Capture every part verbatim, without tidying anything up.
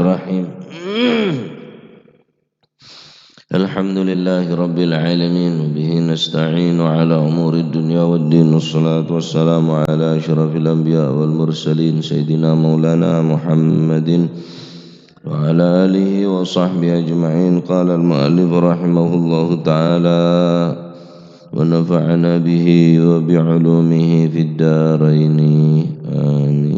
Bismillahirrahmanirrahim. Alhamdulillahirabbil alamin, wa bihi nasta'inu ala umurid dunya waddin. Wassalatu wassalamu ala asyrafil anbiya wal mursalin, sayyidina maulana Muhammadin wa ala alihi wa sahbihi ajma'in. Qala al-mu'allif rahimahullahu ta'ala, wa nafa'ana bihi wa bi ulumihi fid daraini. Amin.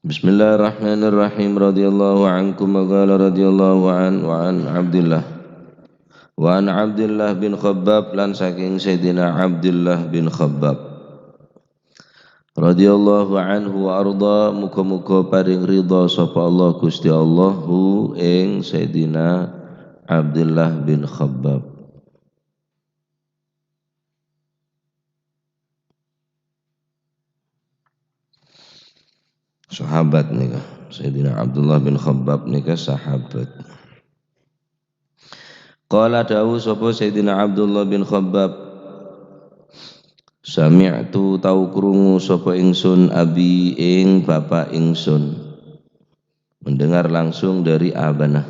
Bismillahirrahmanirrahim. Radhiyallahu ankum, wa qala radhiyallahu an, wa an Abdillah. Wa an Abdillah bin Khabbab, lan saking Sayyidina Abdillah bin Khabbab. Radhiyallahu anhu wa arda, muga-muga paring ridha sapa Allah, Gusti Allah, hu ing Sayyidina Abdillah bin Khabbab. Sahabat nika, Sayyidina Abdullah bin Khabbab nika sahabat. Qala, dawuh sapa Sayyidina Abdullah bin Khabbab, "Sami'tu, tau krungu sapa ingsun, abi, ing bapa ingsun." Mendengar langsung dari abana.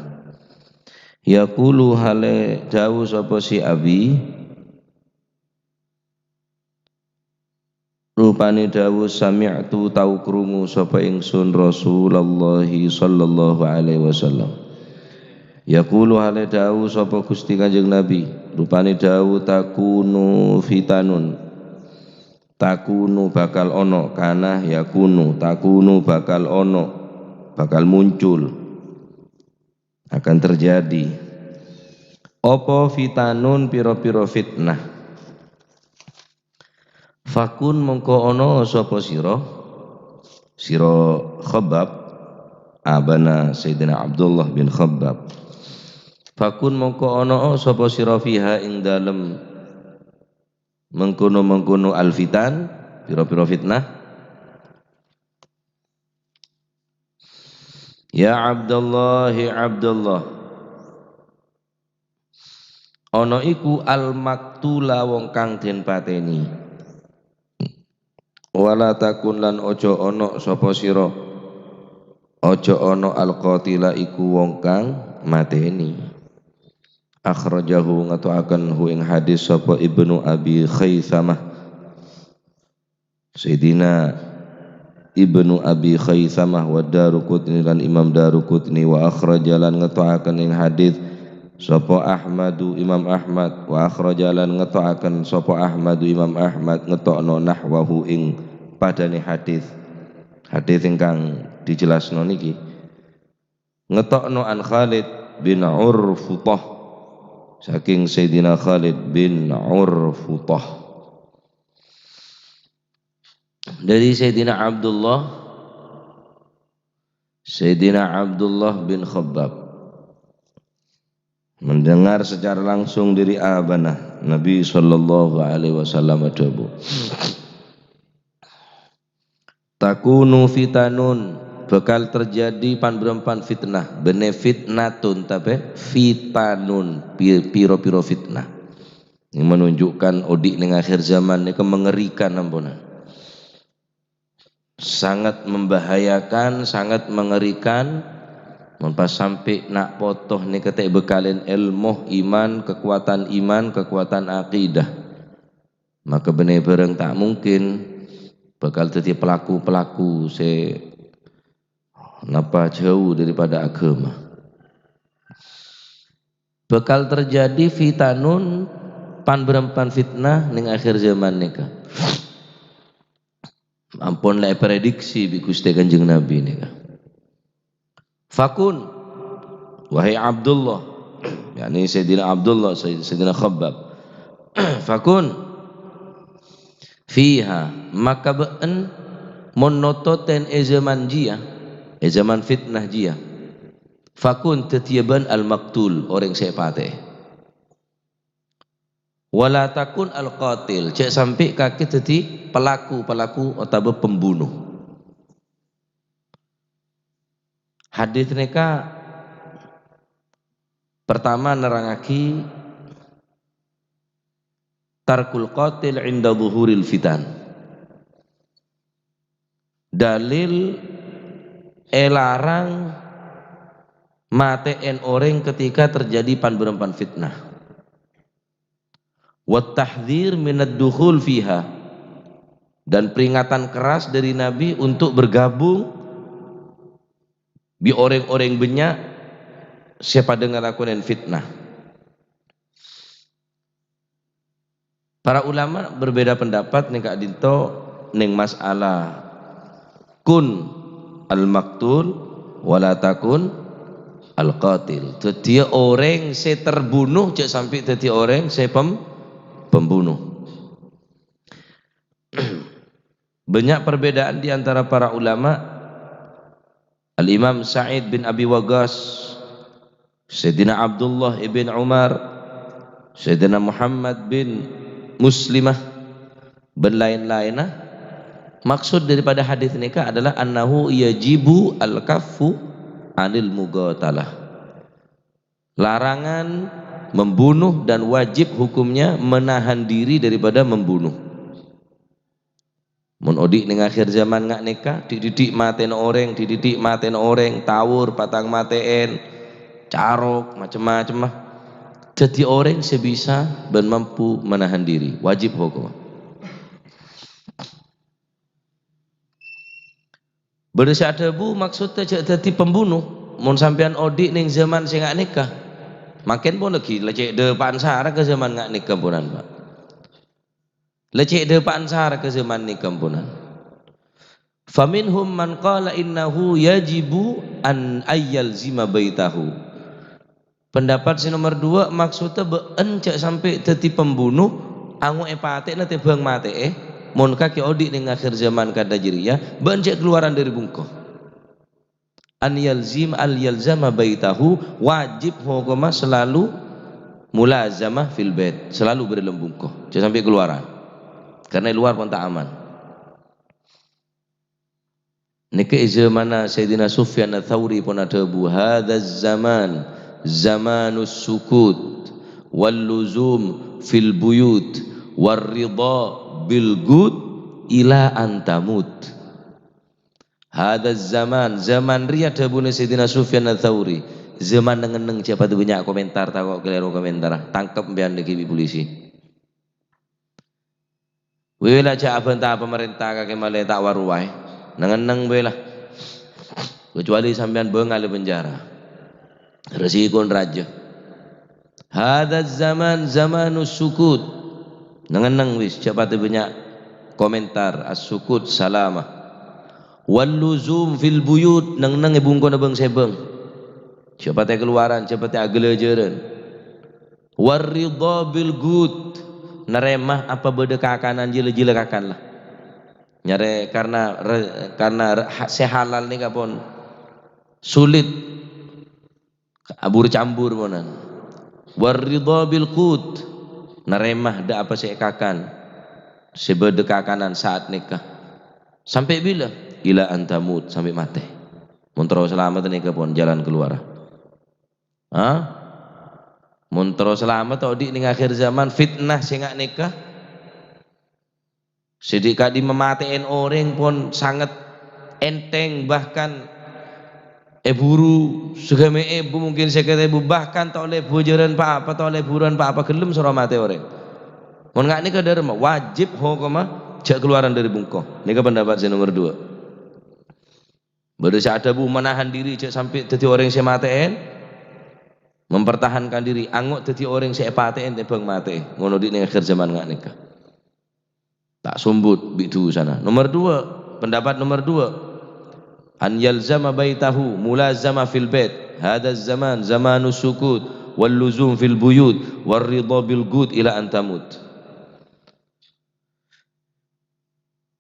Yaqulu, hale dawuh sapa si abi, Rupane dawuh, "Sami'tu, tau krungu sapa ingsun Rasulullah sallallahu alaihi wasallam. Yaqulu, hale dawuh sapa Gusti Kanjeng Nabi." Rupane dawuh, "Takunu fitanun." Takunu bakal ono, kana yakunu, takunu bakal ono, bakal muncul, akan terjadi. Apa fitanun, pira-pira fitnah? Fakun, mongko ono sapa sira, sira Khabbab, abana Sayyidina Abdullah bin Khabbab. Fakun, mongko ono sapa sira fiha ing dalem mengkono-mengkono al-fitan, pira-pira fitnah. Ya Abdullah, he Abdullah. Ana iku al-maktula, wong kang den pateni. Wala takun, lan aja ana sapa sira. Aja ana al-qatila, iku wong kang mateni. Akhrajahu, ngeto'aken hu ing hadis sapa Ibnu Abi Khaisamah. Sayyidina Ibnu Abi Khaisamah wa Daruqutni lan Imam Daruqutni, wa akhraja lan ngeto'aken ing hadis sapa Ahmadu Imam Ahmad, wa akhraja lan ngeto'aken sapa Ahmadu Imam Ahmad, ngetokno nahwahu ing padane hadis. Hadis ingkang dijelasno niki. Ngetokno an Khalid bin Urfutah, saking Sayyidina Khalid bin Urfutah. Dari Sayyidina Abdullah, Sayyidina Abdullah bin Khabbab mendengar secara langsung dari abana, Nabi sallallahu alaihi wasallam adhâbu, "Takunu fitanun," bakal terjadi pan-barampan fitnah. Benne fitnatun, tape fitanun, pi-, pira-pira fitnah. Ini menunjukkan odi' ning akhir zaman niki mengerikan amponan. Sangat membahayakan, sangat mengerikan. Mon pas sampai nak potoh niki te' bekalin ilmu, iman, kekuatan iman, kekuatan akidah. Maka benne barang ta' mungkin bakal daddi pelaku-pelaku se napa jauh daripada agama. Bakal terjadi fitanun, pan-barampan fitnah ning akhir zaman neka. Ampon la eprediksi bi Guste Kanjeng Nabi neka. Fakun, wahai Abdullah, yakni Sayyidina Abdullah, Say-, Sayyidina Khabbab. Fakun fiha, maka ba'en mon nototen e zaman jiya, e zaman fitnah jiya. Fakun, daddiya ba'en al-maktul, oreng se epate. Wala takun al-qatil, ja' sampe' kake daddi pelaku-pelaku otabâ pembunuh. Hadis neka pertama nerangagi tarkul qatil inda zuhuril fitan. Dalil èlarang matè'èn orèng ketika terjadi pan-bârâmpan fitnah. Wat tahdzir minad dukhul fiha. Dan peringatan keras dari Nabi untuk bergabung bi' orèng-orèng bânnya' sè padâ ngalakonè fitnah. Para ulama berbeda pendapat nèng ka'dinto nèng masalah kun al-maktul wala takun al-qatil. Dhâddhiyâ orèng sè terbunuh jhâ' sampè' dhâddhi orèng sè pem-, pembunuh. Banyak perbedaan di antara para ulama. Al-Imam Sa'id bin Abi Waqqas, Sayyidina Abdullah ibn Umar, Sayyidina Muhammad bin Muslimah, bân laèn-laènna. Maksud daripada hadis nèka adalah annahu yajibu al-kaffu anil muqatalah. Larangan membunuh dan wajib hukumnya menahan diri daripada membunuh. Mon odi' nèng akhir zaman nga' nèka, dhi'-dhi'-dhi' matèna orèng, dhi'-dhi'-dhi' matèna orèng, tawur, patang matè'èn, carok, macem-macemma. Dhâddhi orèng sè bisa bân mampu menahan diri, wajib hokomma. Bâdâ sè adhâbu, maksodda jhâ' dhâddhi pembunuh. Mon sampèyan odi' nèng zaman sè nga' nèka, mangkèn pon laghi la cè' dâpa'an sara ka zaman nga' nèka, ponan, Pa'. La cè' dâpa'an sara ka zaman nèka, ponan. Faminhum man qala innahu yajibu an ayyalzima baitahu. Pendapat sè nomer dua, maksodda bâ'en jhâ' sampè' dhâddhi pembunuh, ango' èpatè'na tèmbhâng matè'è, mon kakè odi' nèng akhir zaman kadhâ' jârèya, bâ'en jhâ' kalowaran dâri bungko. An yalzim, al yalzama baitahu, wajib hokomma selalu mulazamah fil bait, selalu bâdâ dâlem bungko, jhâ' sampè' kalowaran. Karna è lowar pon ta' aman. Nèka è zamanna Sayyidina Sufyan Ats-Tsauri pon adhâbu, "Hadzaz zaman zamanus sukut wal luzum fil buyut war ridha bil qut ila an tamut." Hadzaz zaman, zaman rèya dhâbuna Sayyidina Sufyan Ats-Tsauri, zaman neng-enneng, jhâ' padâ bânnya' komentar, tako' kalèro komentar, tangkep sampèyan nèka bi' polisi. Wè la jhâ' abhânta pamarènta kakè malè ta' wa-rowa è. Neng-enneng bhâi la. Kecuali sampèyan bângal è penjara. Resiko rajâ. Hadzaz zaman zamanus sukut. Neng-enneng wis, jhâ' patè bânnya' komentar, as-sukut salamah. Wal luzum fil buyut, neng-enneng è bungkona bâng-sèbâng. Jhâ' patè kalowaran, jhâ' patè aghâlâjârân. War ridha bil qut, narèma apa bâdâ kakanan jhâ' la-jhâ' la kakan la. Nyarè karna re-, karna re-, ha-, sè halal nèka pon sulit, abur-cambur ponan. War ridha bil qut, narèma dâ' apa sè èkakan, sè bâdâ kakanan saat nèka. Sampè' bilâ? Ila an tamut, sampè' matè. Mon terro salamet nèka pon jalan keluar. Ha? Mon terro salamet odi' nèng akhir zaman, fitnah sè nga' nèka. Sè dhi' kadhi mamatè'èn orèng pon sanget ènthèng, bahkan èburu saghâmè' èbu, mungkin sèket èbu, bahkan ta' ollè bhâjârân pa-apa, ta' ollè buruwân pa-apa, ghellem soro matè orèng. Mon nga' nèka dâremma, wajib hokomma jhâ' kalowaran dâri bungko. Nèka pendapat sè nomer dua. Bâdâ sè adhâbu, menahan diri jhâ' sampè' dhâddhi orèng sè matè'èn, mempertahankan diri, ango' dhâddhi orèng sè èpatè'èn tèmbhâng matè'è, mon odi' nèng akhir zaman nga' nèka. Ta' sombut bi' dhusana. Nomer dua, pendapat nomer dua, an yalzama baitahu, mulazama fil bait. Hadzaz zaman zamanus sukut wal luzum fil buyut war ridha bil qut ila an tamut.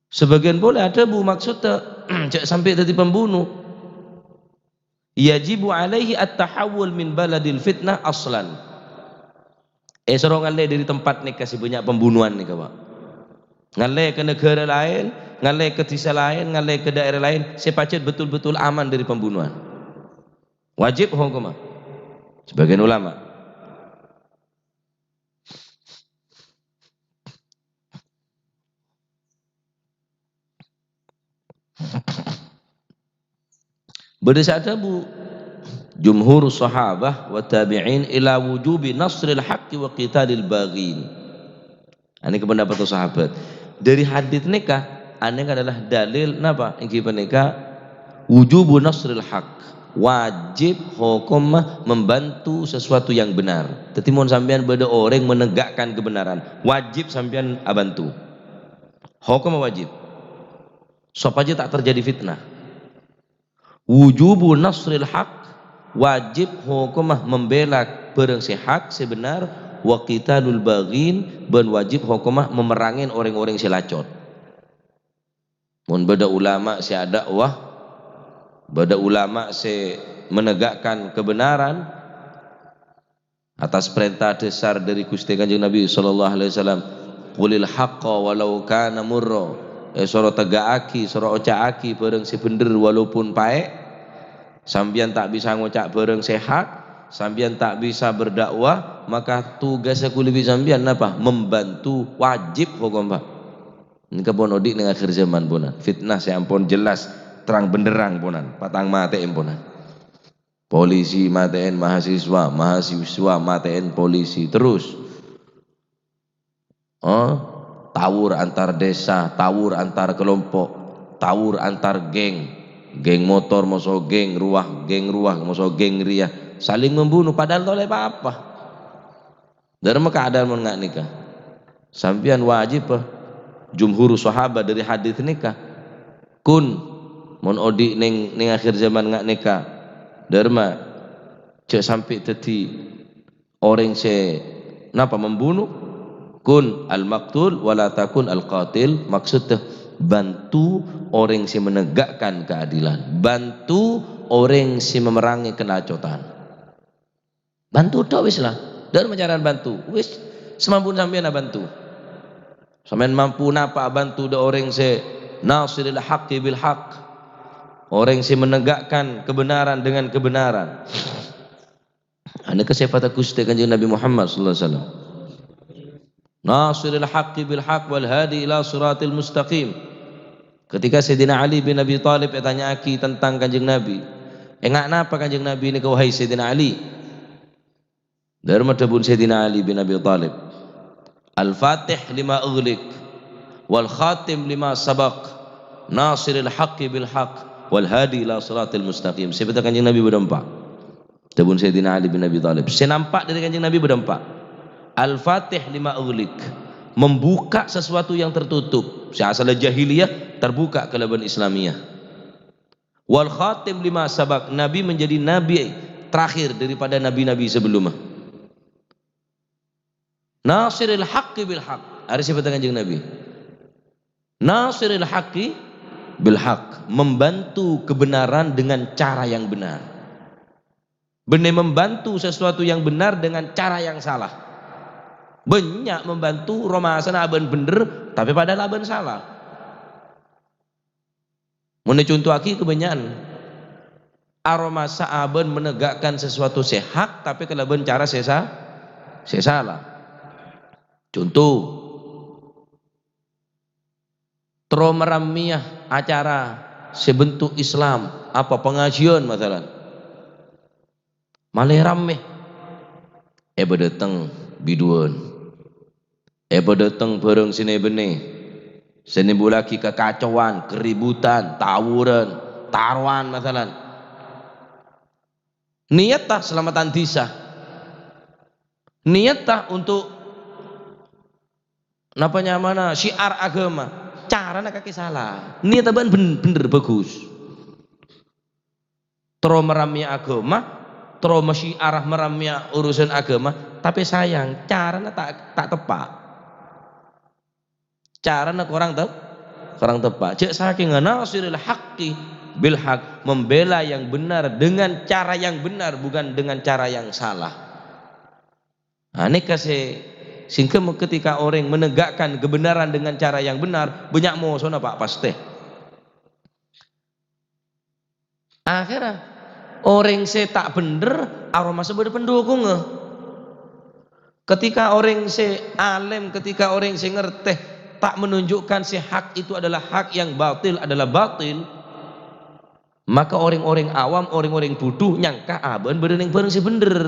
Sabâgiyân polè adhâbu, maksodda, jhâ' sampè' dhâddhi pembunuh. Yajibu alaihi at-tahawwul min baladil fitnah aslan. Èsoro ngallè dâri tempat nèka sè bânnya' pembunuhan nèka, Pa'. Ngallè ka naghârâ laèn, ngallè ka dhisa laèn, ngallè ka daerah laèn, sè pajhât betul-betul aman dâri pembunuhan. Wajib hokomma. Sabâgiyân ulama. Bâdâ sè adhâbu, "Jumhurus sahabah wa tabi'in ila wujubi nasril haqqi wa qitalil baghin." Anèka pendapat sahabat. Dâri hadits nèka, anèka adalah dalil napa? Èngghi panèka wujubu nasril haq. Wajib hokomma membantu sesuatu yang benar. Dhâddhi, mon sampèyan bâdâ orèng menegakkan kebenaran, wajib sampèyan abhânto. Hokomma wajib. Sopajâ ta' terjadi fitnah. Wujubu nasril haq, wajib hokomma membela bhârâng sè hak, sè benar, wa qitalul baghin, bân wajib hokomma memerangè orèng-orèng sè lacot. Mon bâdâ ulama sè adâkwah, bâdâ ulama sè menegakkan kebenaran, atas perintah dasar dâri Ghustè Kanjeng Nabi sallallahu alaihi wasallam, "Qulil haqqa walau kana murra." Eh, soro tega'aghi, soro oca'aghi bhârâng sè bhendher walaupun paè'. Sampèyan ta' bisa ngoca' bhârâng sè hak, sampèyan ta' bisa berdakwah, maka tugas kaulâ bi' sampèyan napa? Membantu, wajib hokom, Pak. Nèka pon odi' neng akhir zaman, ponan. Fitnah sè ampon jelas, terang benderang, ponan. Patang matè'è, ponan. Polisi matè'è mahasiswa, mahasiswa matè'è polisi terus. Eh, tawur antar desa, tawur antar kelompok, tawur antar geng. Geng motor moso geng rowa, geng rowa moso geng rèya. Saling membunuh, padahal ta' ollè pa-apa. Dâremma keadaan mon nga' nèka. Sampèyan wajib, eh, jumhur sahabat dâri hadits nèka. Kun, mon odi' neng, neng akhir zaman nga' nèka. Dâremma, jhâ' sampè' dhâddhi orèng sè napa membunuh. Kun al-maqtul wa la takun al-qatil. Maksudnya, bantu orèng sè menegakkan keadilan. Bantu orèng sè memerangè kelacotan. Bantu tok wis lah. Dâremma carana bantu. Wis, semampun sampèyan abhânto. Sampèyan mampu napa abhânto dâ' orèng sè nasiril haqqi bil haqq. Orèng sè menegakkan kebenaran dengan kebenaran. Anèka sèfatta Ghustè Kanjeng Nabi Muhammad sallallahu alaihi wasallam. Nasiril haqqi bil haqq wal hadi ila siratil mustaqim. Ketika Sayyidina Ali bin Abi Thalib ètanya'aghi tentang Kanjeng Nabi, "Enga' napa Kanjeng Nabi nèka, wahai Sayyidina Ali?" Dâremma dhâbuna Sayyidina Ali bin Abi Thalib, "Al-Fatih lima ughliq, wal khatim lima sabaq, nasiril haqqi bil haqq, wal hadi ila siratil mustaqim." Sèfatta Kanjeng Nabi bâdâ empa'. Dhâbuna Sayyidina Ali bin Abi Thalib. Sè nampa' dâri Kanjeng Nabi bâdâ empa'. Al-Fatih lima ughliq, membuka sesuatu yang tertutup. Sè asalla jahiliyah, terbuka kalabân Islamiyah. Wal khatim lima sabaq, Nabi menjadi nabi terakhir daripada nabi-nabi sebelumnya. Nasiril haqqi bil haqq. Arèya sèfatta Kanjeng Nabi. Nasiril haqqi bil haqq, membantu kebenaran dengan cara yang benar. Bânnè membantu sesuatu yang benar dengan cara yang salah. Bânnya' membantu romasana abâ'na bhendher, tapè padahal abâ'na salah. Mon èconto'aghi kabânnya'an. Aromasa abâ'na menegakkan sesuatu sè hak, tapè kalabân cara sè sa-, sè sala. Conto, terro marammèya acara sè bentuk Islam, apa, pengajian, masalan. Malè rammè. Èpadâteng biduwân. Èpadâteng bhârâng sè nè-bânnè. Sè nembullaghi kakacowan, keributan, tawuran, tarowan, masalan. Niyatta salameddhân dhisa. Niyatta untuk, napa nyamana, syiar aghâma. Carana kakè sala. Niyatta bâ'na bhen-, bhendher bhâghus. Terro marammèya aghâma, terro masyiar marammèya urusan aghâma, tapè sayang, carana ta', ta' teppa'. Carana korang tep-, korang teppa'. Jhâ' sakènga nasiril haqqi bil haq, membela yang benar dengan cara yang benar, bukan dengan cara yang salah. Nah, nèka sè, sehingga ketika orèng menegakkan kebenaran dengan cara yang benar, bânnya' mosona, Pak, pastè. Akhèrra, orèng sè ta' bhendher, aromasa bâdâ pendukungnga. Ketika orèng sè alèm, ketika orèng sè ngartè, ta' menunjukkan sè hak itu adalah hak, yang batil adalah batil, Maka orèng-orèng awam, orèng-orèng budhu nyangka abâ'na bâdâ neng bhârâng sè bhendher.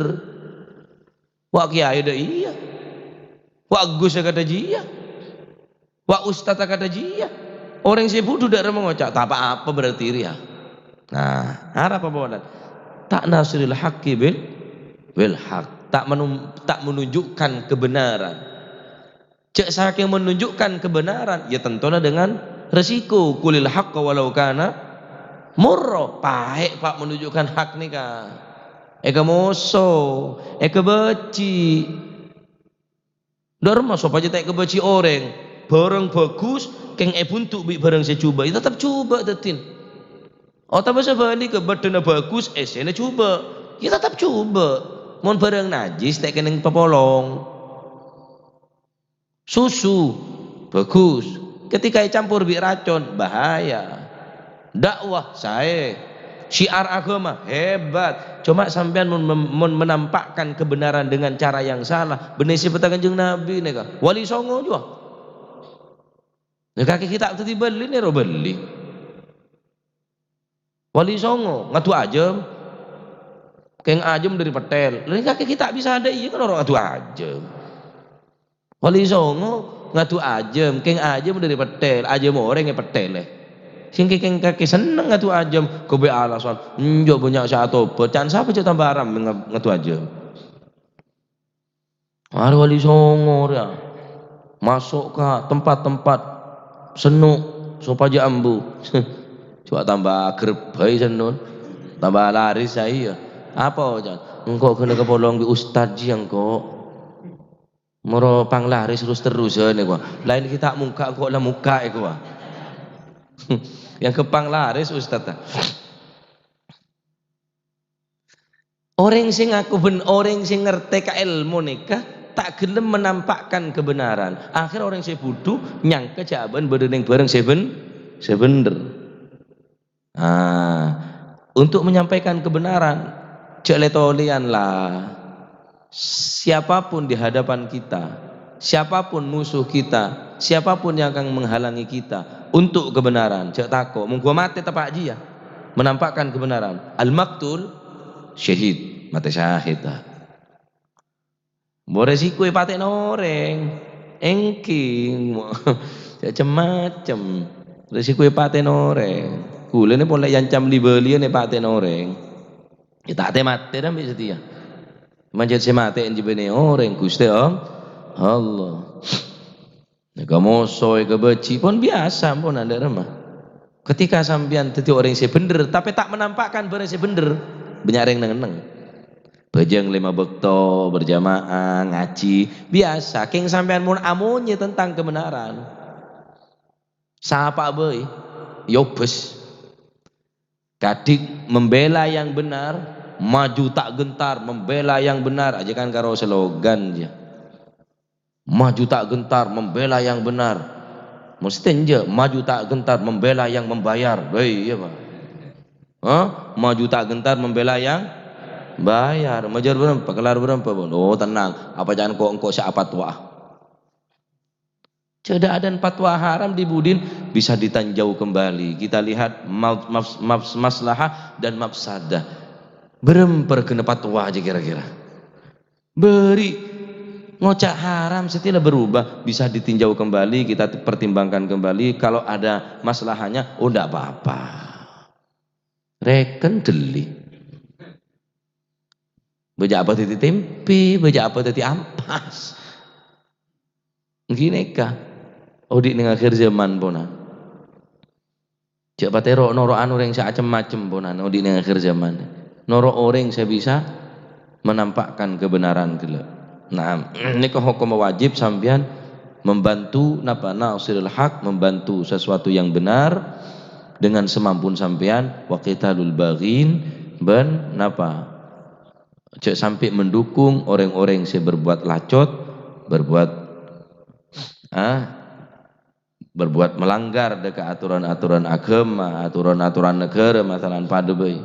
Wa' kèyaè dâ' iyâ. Wa' gus è kadhâjâ iyâ. Wa' ustad è kadhâjâ iyâ. Orèng sè budhu dâ' remma ngoca', "Ta' pa-apa berarti rèya." Nah, arapa polana? Ta' nasril haqqi bil, bil haq. Ta' menun-, ta' menunjukkan kebenaran. Jhâ' sakèng menunjukkan kebenaran, ya tentona dengan resiko. "Qulil haqqa walau kana murra." Paè', Pa', menunjukkan hak nèka. Èkamoso, èkabâji'. Dâ' remma sopajâ ta' èkabâji' orèng. Bhârâng bhâghus, kèng èbhunto' bi' bhârâng sè jhubâ', ya tetep jhubâ' dhâddhina. Otabâ sabhâligghâ, bâdâna bhâghus, èssèna jhubâ', ya tetep jhubâ'. Mon bhârâng najjhis, ta' kennèng papolong. Susu, bhâghus. Ketika ècampor bi' racon, bahaya. Dakwah, saè. Syiar aghâma, hebat. Coma sampèyan mon, mon menampakkan kebenaran dengan cara yang salah, bânnè sifadhâ Kanjeng Nabi nèka. Wali Songo jiyâ. Nèka kakè ghi' ta' dhâddhi bâli, nèro bâli. Wali Songo, ngadu ajâm. Kèng ajâm dâri pettèl. Lah, kakè ghi' ta' bisa dâ' iyâ kan ora ngadu ajâm. Wali Songo ngadu ajâm, kèng ajâm dâri pettèl, ajâm orèng è pettèlè. Sèngkè kèng kakè senneng ngadu ajâm, ghâbây alasan, "Enjâ' bânnya' sè atobât, can sapa jhâ' tamba aram nga-, ngadu ajâm." Arè Wali Songo rèya maso' ka tempat-tempat senno' sopajâ ambu. Coba tamba ager bhâi senno', tamba laris, iyâ. Apa, can? Engko' ghânèka polong bi' ustad jiyâ engko'. Moro panglaris terus-terusan, èkowa. Laèn ghi' ta' mongghâ, engko' la mongghâ, èkowa. Èangghep panglaris ustad, ta'? Orèng sè ngako bhân-, orèng sè ngartè ka èlmo nèka ta' ghellem menampakkan kebenaran. Akhèr orèng sè budhu nyangka jhâ' bâ'na bâdâ neng bhârâng sè bhân-, sè bhendher. Ah, untuk menyampaikan kebenaran, jhâ' lè-tolèyan la. Siapapun di hadapan kita, siapapun musuh kita, siapapun yang akan menghalangi kita untuk kebenaran, jhâ' tako'. Mon ghuwâ matè teppa' jiyâ, menampakkan kebenaran. Al-maqtul syahid, matè syahid, ta'. Mon resiko èpatè'ana orèng, èngghi, cem-macem. Resiko èpatè'ana orèng. Ghulâ nè polè èancam li-bâliyân èpatè'ana orèng. Ya, ta' tè-matè dâ' bi' satèya. Manjhât sè matè ènjâ bânnè orèng, Ghustè All-, Allah. Nèka moso, èkabâji', pon biyasa, pon andâ' remma. Ketika sampèyan dhâddhi orèng sè bhendher, tapè ta' menampakkan bhârâng sè bhendher, bânnya' rèng neng-enneng. Bhâjâng lèma bâkto, berjamaah, ngajhi, biyasa. Kèng sampèyan mon amonyè tentang kebenaran, sapa'a bhâi, yobâs. Kadhi membela yang benar, maju tak gentar membela yang benar, ajâ kan karo slogan, jâ. Maju tak gentar membela yang benar. Mesti enjâ', maju tak gentar membela yang membayar. Wèh, iyâ, Pa'. Hah? Maju tak gentar membela yang bayar. Majâr bârâmpa, kellar bârâmpa, pon? Oh, tenang. Apa ca'na ko'-, engko' sè apatwa. Ceda'adan patwa haram di budin bisa ditinjau kembali. Kita lihat ma-, mas-, mas-, maslahah dan mafsadah. Bârâmpa règhâna patwa jâ kira-kira. Bâri' ngoca' haram, satèya la berubah, bisa ditinjau kembali, kita pertimbangkan kembali, kalau ada maslahahnya, oh, ndak apa-apa. Rèken dhâli. Bâjâ apa dhâddhi tèmpè, bâjâ apa dhâddhi ampas. Ghânèka. Odi' neng akhir zaman, pona. Jhâ' patè ro'-, noro'an orèng sè acem-macem, pona, odi' neng akhir zaman. Noro' orèng sè bisa menampakkan kebenaran ghellâ'. Nah, nèka hokom wajib sampèyan membantu, napa, nasiril haq, membantu sesuatu yang benar dengan semampu sampèyan, wa qitalul baghin, bân, napa, jhâ' sampè' mendukung orèng-orèng sè berbuat lacot, berbuat, ah, berbuat melanggar dâ' ka aturan-aturan aghâma, aturan-aturan naghârâ, masalan, padâ bhâi.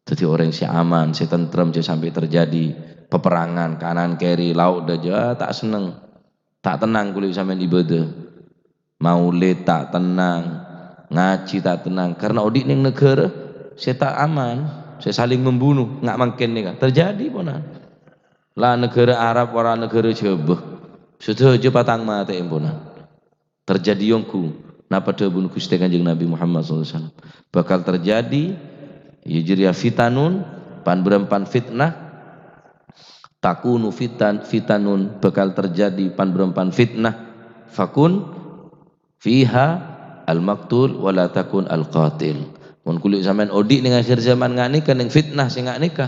Dhâddhi orèng sè aman, sè tentrem, jhâ' sampè' terjadi peperangan kanan kèri, lao' dâjâ, ta' senneng. Ta' tennang kulâ sampèyan ibadah. Maulid ta' tennang, ngajhi ta' tennang. Karena odi' neng naghârâ, sè ta' aman, sè saling membunuh, nga' mangkèn nèka terjadi, ponan. La negara Arab, ora negara Jhâbâ, sadhâjâ patang matè, ponan. Terjadi ongghu napa dhâbuna Ghustè Kanjeng Nabi Muhammad sallallahu alaihi wasallam. Bakal terjadi, ya, jârèya fitanun, pan-bârâmpan fitnah. Takunu fitan, fitanun, bakal terjadi pan-bârâmpan fitnah. Fakun fiha al-maqtul wa la takun al-qatil. Mon kulâ sampèyan odi' neng akhir zaman nga' nèka, neng fitnah sè nga' nèka,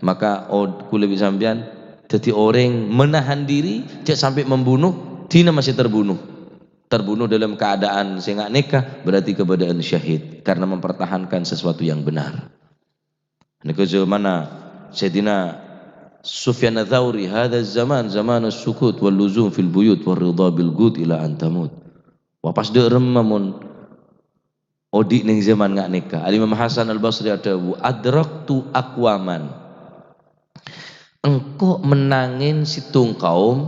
maka od-, kulâ bi' sampèyan dhâddhi orèng menahan diri, jhâ' sampè' membunuh, dina masih terbunuh. Terbunuh dalam keadaan sè nga' nèka, berarti kebadaan syahid karena mempertahankan sesuatu yang benar. Nèka zamanna Sayyidina Sufyan Ats-Tsauri, "Hadza zaman zamanus sukut wal luzum fil buyut war ridha bil ghut ila an tamut." Wah, pas dâ' remma mon odi' neng zaman nga' nèka. Al-Imam Hasan Al-Basri adhâbu, "Adraktu aqwaman." Engko' mennangè sèttong kaum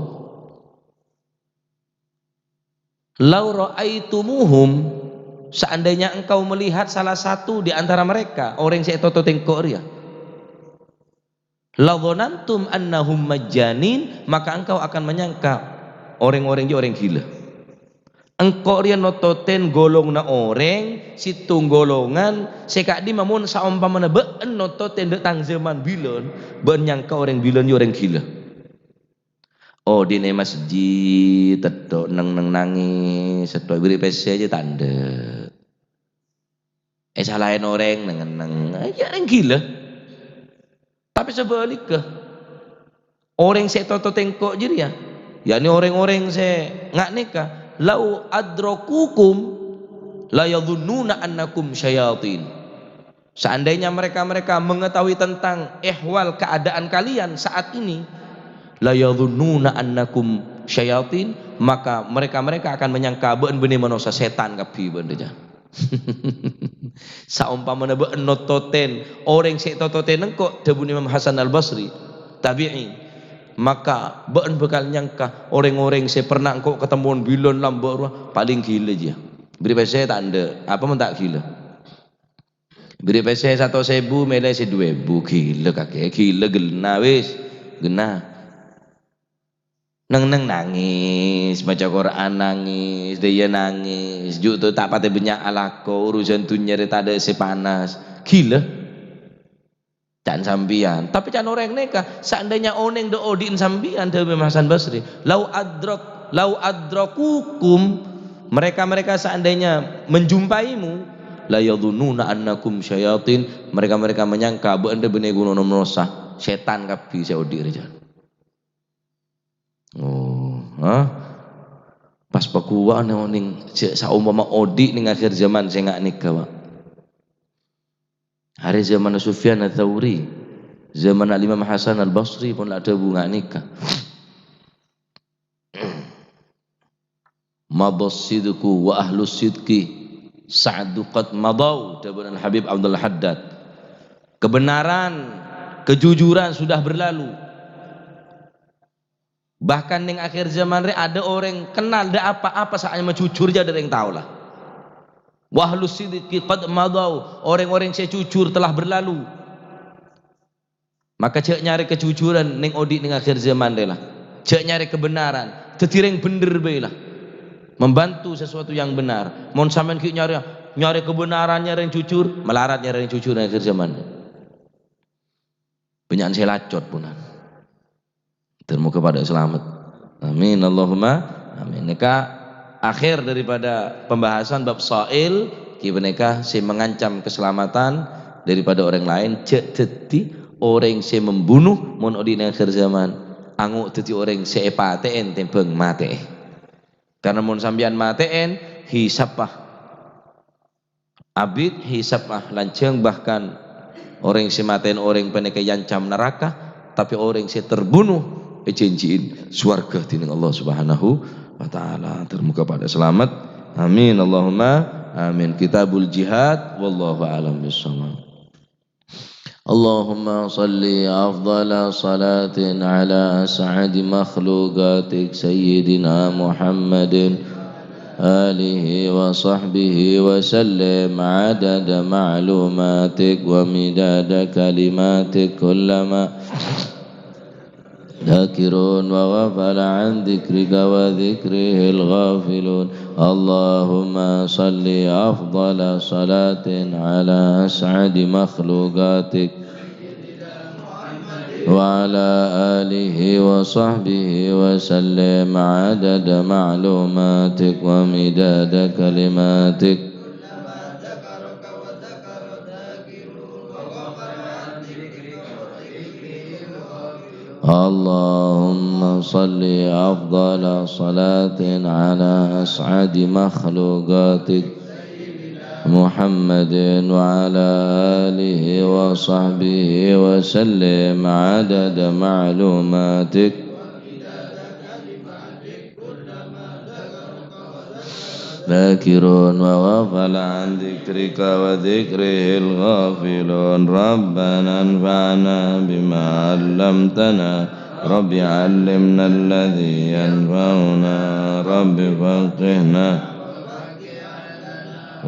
"Lau ra'aitumuhum, seandainya engkau melihat salah satu di antara mereka, orèng sè ètoto tèngko' rèya, la dhonantum annahum majjanin, maka engkau akan menyangka orèng-orèng jâ' orèng gila." Engko' rèya nototè golonganna orèng, sèttong golongan sè ka'dimma mon saompamana bâ'en nototè dâ' tang zaman bilân, bâ'en nyangka orèng bilân jâ' orèng gila. Odi'na è masjid, tèdhâ' neng-neng nangès, tèdhâ' bâri' pèssè jâ' ta' endâ'. Èsalaè orèng neng-neng, ya orèng gila. Tapè sabhâligghâ, orèng sè ètoto tèngko' jârèya, yakni orèng-orèng sè nga' nèka, "Lau adrakukum la yadhunnuna annakum syayatin." Seandainya mereka-mereka mengetahui tentang ehwal keadaan kalian saat ini, "La yadhunnuna annakum syayatin," maka mereka-mereka akan menyangka bâ'en bânnè manossa sètan kabbhi bâ'en rèya. Saompamana bâ'en nototè orèng sè ètototè engko', dhâbuna Imam Hasan Al-Basri, tabi'in, maka bâ'en bhâkal nyangka orèng-orèng sè pernah engko' katemmo bilân lambâ' rowa palèng gila jâ. Bâri' pèssè ta' endâ', apa mon ta' gila? Bâri' pèssè satos èbu, mèlè sè du èbu, gila kakè, gila ghenna wis, ghenna. Neng-neng nangès, maca Qur'an nangès, dâ' iyâ nangès, jhu' to ta' patè bânnya' alako, urusan dhunnya rè tadâ' sè panas. Gila. Can sampèyan. Tapè can orèng nèka, seandainya onèng dâ' odi'na sampèyan, dhâbuna Hasan Basri, "Lau adrak-, lau adrakukum," mereka-mereka seandainya menjumpaimu, "la yadhunnuna annakum syayatin," mereka-mereka menyangka bâ'en rè bânnè ghunona manossa, sètan kabbhi sè odi' rèya. Oh, ha? Pas pakowa onèng, jâ' saompama odi' neng akhir zaman sè nga' nèka, Pak. Arè zamanna Sufyan Ats-Tsauri, zamanna Al-Imam Hasan Al-Basri pon la dhâbu nga' nèka. "Madhas sidqu wa ahlus sidqi sa'du qad madau," dhâbuna Al-Habib Abdul Haddad. Kebenaran, kejujuran sudah berlalu. Bahkan neng akhir zaman rè adâ' orèng kennal dâ' apa-apa sa'at nyama jujur jâ' dâ' rèng tao la. "Wa ahlus sidqi qad madau," orèng-orèng sè jujur telah berlalu. Maka jâ' nyarè kejujuran neng odi' neng akhir zaman rè la. Jâ' nyarè kebenaran, dhâddhi rèng bhendher bhâi la. Membantu sesuatu yang benar. Mon sampèyan ghi' nyarè, nyarè kebenaran, nyarè jujur, malarat nyarè jujur neng akhir zaman. Bânnya'an sè lacot ponan. Dan moga padâ salamet. Amin, Allahumma amin. Nèka akhir daripada pembahasan bab sa'il, ki panèka sè mengancam keselamatan daripada orang lain, jâ' dhâddhi orèng sè membunuh mon odi' neng akhir zaman. Ango' dhâddhi orèng sè èpatè'è tèmbhâng matè'è. Karena mon sampèyan matè'è, hisabba abit, hisabba lanjhâng, bahkan orèng sè matè'è orèng panèka èancam naraka, tapè orèng sè terbunuh èjhânjhi'i sowarghâ dhinèng Allah Subhanahu wa Ta'ala. Ter-, moga padâ salamet. Amin, Allahumma amin. Kitabul Jihad, wallahu a'lam bishawab. Allahumma shalli afdhala salatin ala as'adi makhluqatik Sayyidina Muhammadin آله وصحبه وسلم عدد معلوماتك ومداد كلماتك كلما ذاكرون وغفل عن ذكرك وذكره الغافلون. اللهم صل أفضل صلاة على أسعد مخلوقاتك وعلى آله وصحبه وسلم عدد معلوماتك ومداد كلماتك. اللهم صل أفضل صلاة على أسعد مخلوقاتك محمد وعلى آله وصحبه وسلم عدد معلوماتك. ذاكرون وغفل عن ذكرك وذكره الغافلون. ربنا انفعنا بما علمتنا. رب علمنا الذي ينفعنا. رب فقهنا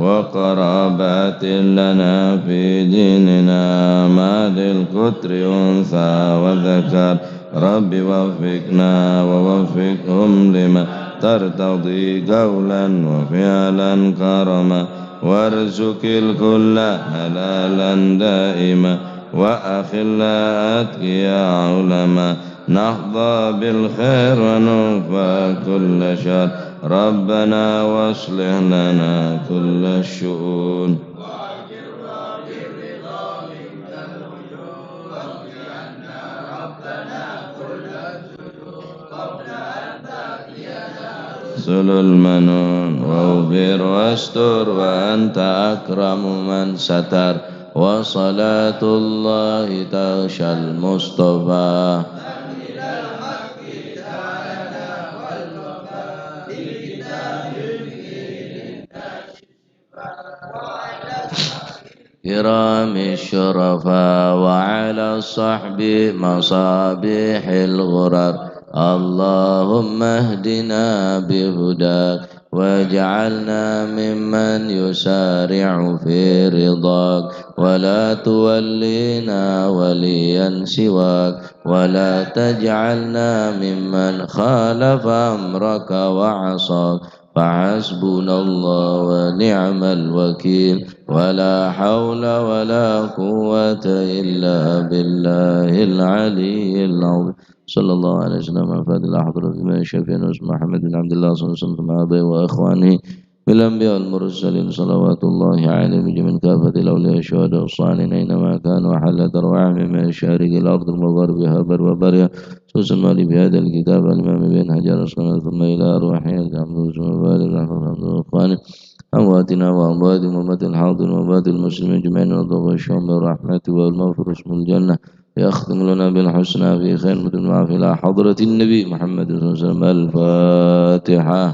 وقرابات لنا في ديننا مع ذي القدر أنثى وذكر. رب وفقنا ووفقهم لما ترتضي قولا وفعلا كرما. وارزق الكل حلالا دائما وأخلاء أتقياء علما. نحظى بالخير ونكفى كل شر. ربنا واصلح لنا كل الشؤون. رسل المنون واغفر واستر وأنت أكرم من ستر. وصلاة الله تغشى المصطفى. كرام الشرفاء وعلى الصحب مصابيح الغرر. اللهم اهدنا بهداك واجعلنا ممن يسارع في رضاك، ولا تولينا وليا سواك، ولا تجعلنا ممن خالف أمرك وعصاك. فحسبنا الله ونعم الوكيل، ولا حول ولا قوة إلا بالله العلي العظيم. صلى الله على سيدنا محمد الفاتح لما أغلق والخاتم لما سبق ناصر الحق بالحق والهادي إلى صراطك المستقيم وعلى آله وصحبه وسلم. ثم أما بعد، وإخواني من الأنبياء والمرسلين، صلوات الله عليهم أجمعين، كافة الأولياء والشهداء والصالحين أينما كانوا وحلت أرواحهم من مشارق الأرض ومغاربها برها وبحرها، خصوصا المؤلف هذا الكتاب الإمام ابن حجر العسقلاني، ثم إلى أرواح الأنبياء والمرسلين وآل الرحمة والحمد لله. وإخواني أمواتنا وأمواتكم وأموات الحاضرين وأموات المسلمين أجمعين، وارزقهم الرحمة والمغفرة والجنة. يختم لنا بالحسنى في خير المدن وعافية إلى حضرة النبي محمد صلى الله عليه وسلم. الفاتحة.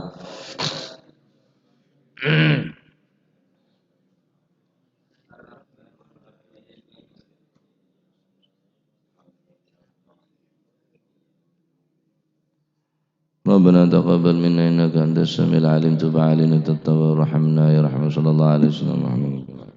ربنا تقبل منا إنك أنت السميع العليم، تب علينا أنت التواب الرحيم، يا رحمة، صلى الله عليه وسلم محمد.